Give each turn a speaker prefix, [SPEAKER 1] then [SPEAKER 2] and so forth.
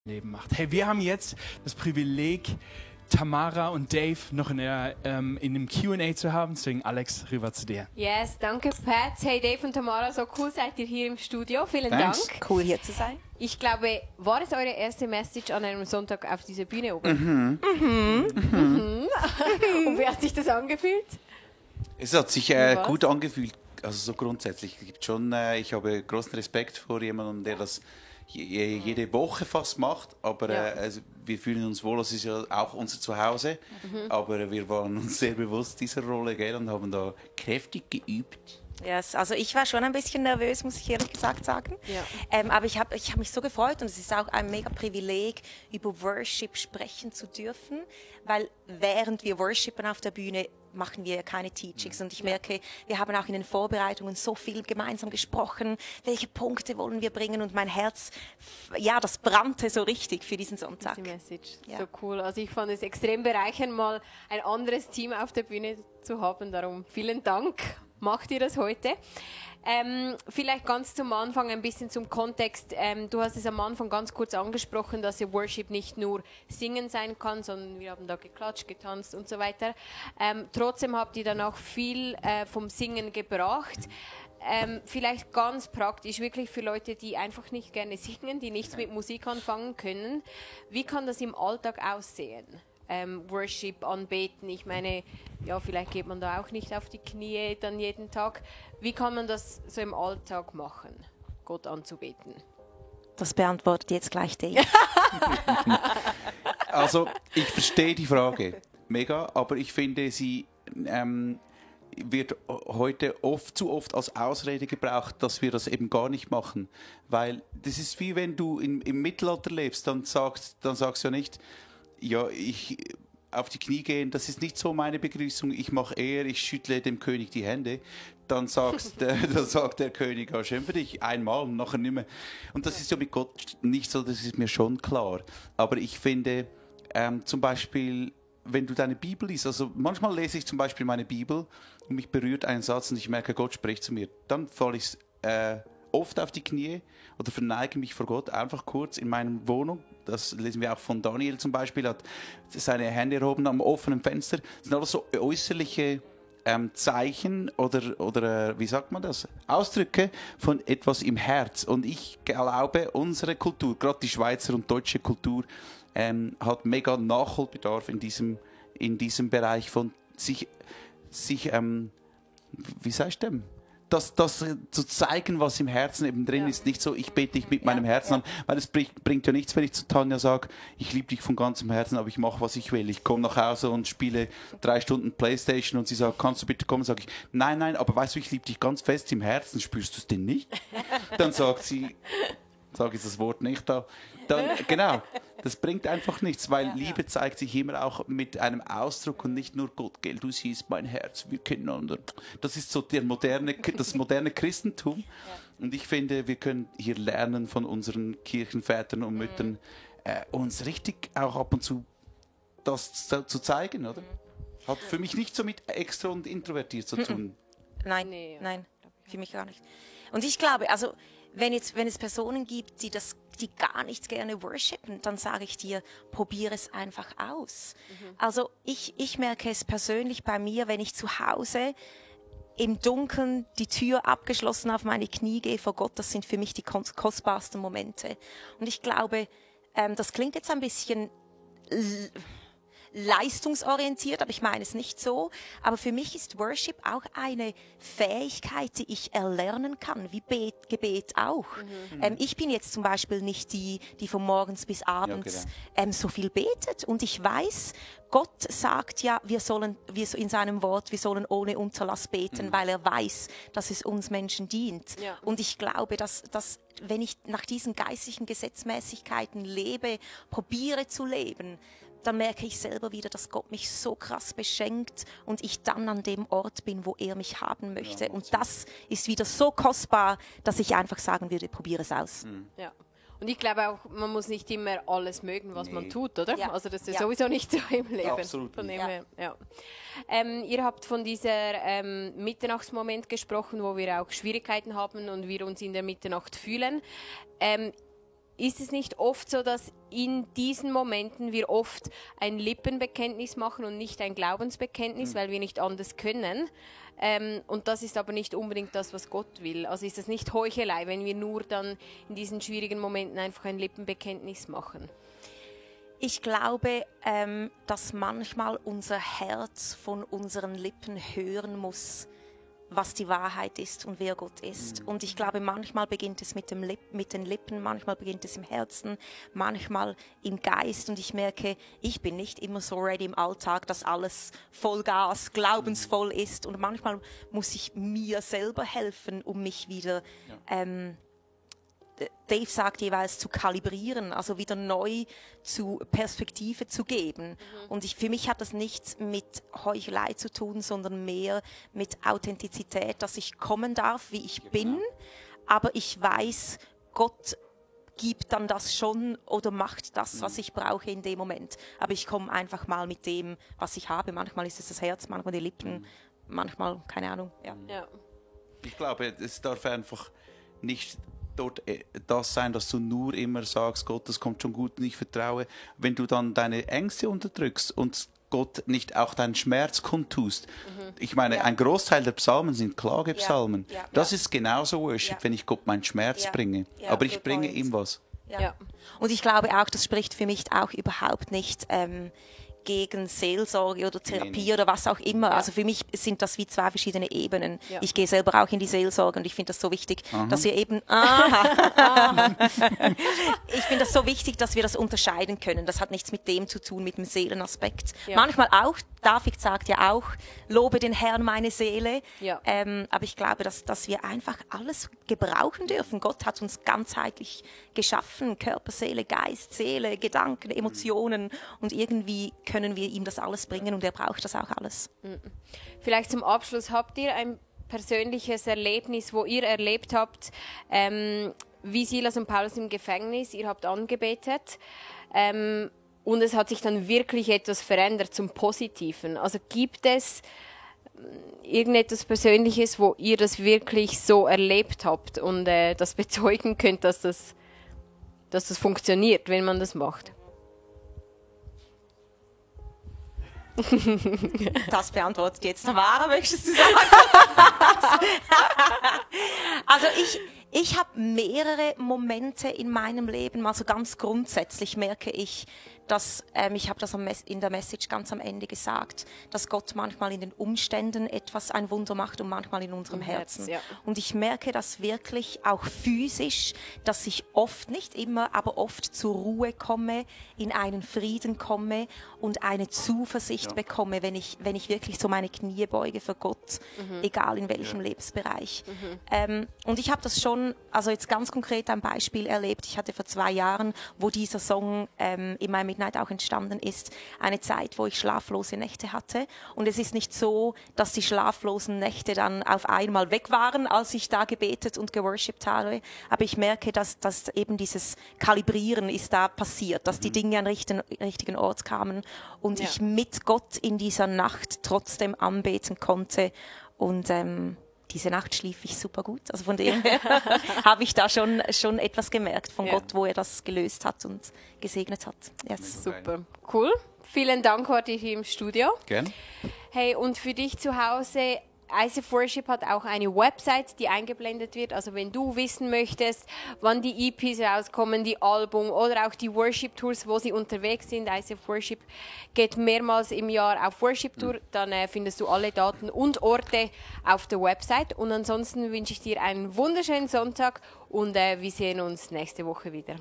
[SPEAKER 1] Leben macht. Hey, wir haben jetzt das Privileg, Tamara und Dave noch in dem Q&A zu haben. Deswegen, Alex, rüber zu dir.
[SPEAKER 2] Yes, danke Pat. Hey Dave und Tamara, so cool seid ihr hier im Studio. Vielen
[SPEAKER 1] Thanks.
[SPEAKER 2] Dank.
[SPEAKER 3] Cool hier zu sein.
[SPEAKER 2] Ich glaube, war es eure erste Message an einem Sonntag auf dieser Bühne oben? Und wie hat sich das angefühlt?
[SPEAKER 4] Es hat sich gut angefühlt, also so grundsätzlich. Es gibt schon, ich habe großen Respekt vor jemandem, der das jede Woche fast macht, aber also wir fühlen uns wohl, das ist ja auch unser Zuhause, aber wir waren uns sehr bewusst dieser Rolle, gell, und haben da kräftig geübt.
[SPEAKER 3] Yes, also ich war schon ein bisschen nervös, muss ich ehrlich gesagt sagen.
[SPEAKER 2] Ja.
[SPEAKER 3] Aber ich hab mich so gefreut und es ist auch ein mega Privileg, über Worship sprechen zu dürfen, weil während wir worshipen auf der Bühne, machen wir keine Teachings. Und ich merke, wir haben auch in den Vorbereitungen so viel gemeinsam gesprochen, welche Punkte wollen wir bringen und mein Herz, ja, das brannte so richtig für diesen Sonntag.
[SPEAKER 2] Diese Message,
[SPEAKER 3] Ja.
[SPEAKER 2] so cool. Also ich fand es extrem bereichernd, mal ein anderes Team auf der Bühne zu haben. Darum vielen Dank. Macht ihr das heute? Vielleicht ganz zum Anfang ein bisschen zum Kontext. Du hast es am Anfang ganz kurz angesprochen, dass ja Worship nicht nur Singen sein kann, sondern wir haben da geklatscht, getanzt und so weiter. Trotzdem habt ihr dann auch viel vom Singen gebracht. Vielleicht ganz praktisch, wirklich für Leute, die einfach nicht gerne singen, die nichts mit Musik anfangen können. Wie kann das im Alltag aussehen? Worship anbeten. Ich meine, ja, vielleicht geht man da auch nicht auf die Knie dann jeden Tag. Wie kann man das so im Alltag machen, Gott anzubeten?
[SPEAKER 3] Das beantwortet jetzt gleich Dave.
[SPEAKER 4] Also, ich verstehe die Frage mega, aber ich finde, sie wird heute zu oft als Ausrede gebraucht, dass wir das eben gar nicht machen. Weil das ist wie wenn du im Mittelalter lebst, dann sagst du ja nicht, ja, ich auf die Knie gehen, das ist nicht so meine Begrüßung, ich schüttle dem König die Hände, dann sagt der König, ja, schön für dich, einmal und nachher nicht mehr. Und das ist ja mit Gott nicht so, das ist mir schon klar. Aber ich finde, zum Beispiel, wenn du deine Bibel liest, also manchmal lese ich zum Beispiel meine Bibel und mich berührt ein Satz und ich merke, Gott spricht zu mir, dann falle ich oft auf die Knie oder verneige mich vor Gott, einfach kurz in meiner Wohnung. Das lesen wir auch von Daniel zum Beispiel, hat seine Hände erhoben am offenen Fenster. Das sind alles so äußerliche Zeichen oder wie sagt man das? Ausdrücke von etwas im Herz. Und ich glaube, unsere Kultur, gerade die Schweizer und deutsche Kultur, hat mega Nachholbedarf in diesem Bereich von sich wie sagst du dem? Das zu zeigen, was im Herzen eben drin ist, nicht so, ich bete dich mit meinem Herzen an, weil es bringt ja nichts, wenn ich zu Tanja sage, ich liebe dich von ganzem Herzen, aber ich mache, was ich will. Ich komme nach Hause und spiele 3 Stunden Playstation und sie sagt, kannst du bitte kommen? Sage ich, nein, aber weißt du, ich liebe dich ganz fest im Herzen, spürst du es denn nicht? Dann sagt sie, sage ich das Wort nicht da. Dann, genau, das bringt einfach nichts, weil Liebe zeigt sich immer auch mit einem Ausdruck und nicht nur Gott, gell, du siehst mein Herz, wir kennen einander. Das ist so das moderne Christentum. Und ich finde, wir können hier lernen von unseren Kirchenvätern und Müttern, uns richtig auch ab und zu das zu zeigen, oder? Hat für mich nicht so mit extra und introvertiert zu tun.
[SPEAKER 3] Nein, für mich gar nicht. Und ich glaube, also wenn es Personen gibt, die gar nicht gerne worshipen, dann sage ich dir, probiere es einfach aus. Also ich merke es persönlich bei mir, wenn ich zu Hause im Dunkeln die Tür abgeschlossen auf meine Knie gehe vor Gott, das sind für mich die kostbarsten Momente. Und ich glaube, das klingt jetzt ein bisschen leistungsorientiert, aber ich meine es nicht so. Aber für mich ist Worship auch eine Fähigkeit, die ich erlernen kann, wie Gebet auch. Ich bin jetzt zum Beispiel nicht die von morgens bis abends so viel betet. Und ich weiß, Gott sagt ja, wir sollen in seinem Wort, wir sollen ohne Unterlass beten, weil er weiß, dass es uns Menschen dient. Ja. Und ich glaube, dass wenn ich nach diesen geistlichen Gesetzmäßigkeiten lebe, probiere zu leben, dann merke ich selber wieder, dass Gott mich so krass beschenkt und ich dann an dem Ort bin, wo er mich haben möchte. Ja, und das ist wieder so kostbar, dass ich einfach sagen würde, probiere es aus.
[SPEAKER 2] Ja. Und ich glaube auch, man muss nicht immer alles mögen, was man tut, oder?
[SPEAKER 3] Ja.
[SPEAKER 2] Also das ist sowieso nicht so im Leben.
[SPEAKER 4] Absolut.
[SPEAKER 2] Von dem her, ihr habt von dieser Mitternachtsmoment gesprochen, wo wir auch Schwierigkeiten haben und wir uns in der Mitternacht fühlen. ist es nicht oft so, dass in diesen Momenten wir oft ein Lippenbekenntnis machen und nicht ein Glaubensbekenntnis, weil wir nicht anders können? Und das ist aber nicht unbedingt das, was Gott will. Also ist das nicht Heuchelei, wenn wir nur dann in diesen schwierigen Momenten einfach ein Lippenbekenntnis machen?
[SPEAKER 3] Ich glaube, dass manchmal unser Herz von unseren Lippen hören muss, was die Wahrheit ist und wer Gott ist. Und ich glaube, manchmal beginnt es mit den Lippen, manchmal beginnt es im Herzen, manchmal im Geist. Und ich merke, ich bin nicht immer so ready im Alltag, dass alles Vollgas, glaubensvoll ist. Und manchmal muss ich mir selber helfen, um mich wieder... Dave sagt jeweils zu kalibrieren, also wieder neu zu Perspektive zu geben. Und für mich hat das nichts mit Heuchelei zu tun, sondern mehr mit Authentizität, dass ich kommen darf, wie ich bin, aber ich weiß, Gott gibt dann das schon oder macht das, was ich brauche in dem Moment. Aber ich komme einfach mal mit dem, was ich habe. Manchmal ist es das Herz, manchmal die Lippen, manchmal, keine Ahnung. Ja.
[SPEAKER 4] Ich glaube, es darf einfach nicht dort das sein, dass du nur immer sagst, Gott, das kommt schon gut und ich vertraue. Wenn du dann deine Ängste unterdrückst und Gott nicht auch deinen Schmerz kundtust. Ich meine, ein Großteil der Psalmen sind Klagepsalmen. Das ist genauso Worship, wenn ich Gott meinen Schmerz bringe. Aber ich bringe ihm was.
[SPEAKER 3] Ja. Und ich glaube auch, das spricht für mich auch überhaupt nicht gegen Seelsorge oder Therapie oder was auch immer. Also für mich sind das wie zwei verschiedene Ebenen. Ich gehe selber auch in die Seelsorge und ich finde das so wichtig, dass wir eben... ich finde das so wichtig, dass wir das unterscheiden können. Das hat nichts mit dem zu tun, mit dem Seelenaspekt. Manchmal auch, David sagt ja auch, lobe den Herrn meine Seele. Aber ich glaube, dass wir einfach alles gebrauchen dürfen. Gott hat uns ganzheitlich geschaffen, Körper, Seele, Geist, Seele, Gedanken, Emotionen und irgendwie können wir ihm das alles bringen und er braucht das auch alles.
[SPEAKER 2] Vielleicht zum Abschluss, habt ihr ein persönliches Erlebnis, wo ihr erlebt habt, wie Silas und Paulus im Gefängnis, ihr habt angebetet und es hat sich dann wirklich etwas verändert zum Positiven. Also gibt es irgendetwas Persönliches, wo ihr das wirklich so erlebt habt und das bezeugen könnt, dass das funktioniert, wenn man das macht?
[SPEAKER 3] Das beantwortet jetzt Tamara, möchtest du sagen? Also ich habe mehrere Momente in meinem Leben, also ganz grundsätzlich merke ich, dass, ich habe das in der Message ganz am Ende gesagt, dass Gott manchmal in den Umständen ein Wunder macht und manchmal in unserem Herzen. Und ich merke das wirklich auch physisch, dass ich oft, nicht immer, aber oft zur Ruhe komme, in einen Frieden komme und eine Zuversicht bekomme, wenn ich wirklich so meine Knie beuge für Gott, egal in welchem Lebensbereich. Und ich habe das schon, also jetzt ganz konkret ein Beispiel erlebt. Ich hatte vor 2 Jahren, wo dieser Song in meinem Midnight auch entstanden ist, eine Zeit, wo ich schlaflose Nächte hatte. Und es ist nicht so, dass die schlaflosen Nächte dann auf einmal weg waren, als ich da gebetet und geworshipped habe. Aber ich merke, dass eben dieses Kalibrieren ist da passiert, dass die Dinge an richtigen Ort kamen und ich mit Gott in dieser Nacht trotzdem anbeten konnte. Und diese Nacht schlief ich super gut. Also von dem her habe ich da schon etwas gemerkt von Gott, wo er das gelöst hat und gesegnet hat. Yes.
[SPEAKER 2] Super, cool. Vielen Dank, heute hier im Studio.
[SPEAKER 4] Gerne.
[SPEAKER 2] Hey, und für dich zu Hause, ICF Worship hat auch eine Website, die eingeblendet wird. Also wenn du wissen möchtest, wann die EPs rauskommen, die Album oder auch die Worship-Tours, wo sie unterwegs sind. ICF Worship geht mehrmals im Jahr auf Worship-Tour. Dann findest du alle Daten und Orte auf der Website. Und ansonsten wünsche ich dir einen wunderschönen Sonntag und wir sehen uns nächste Woche wieder.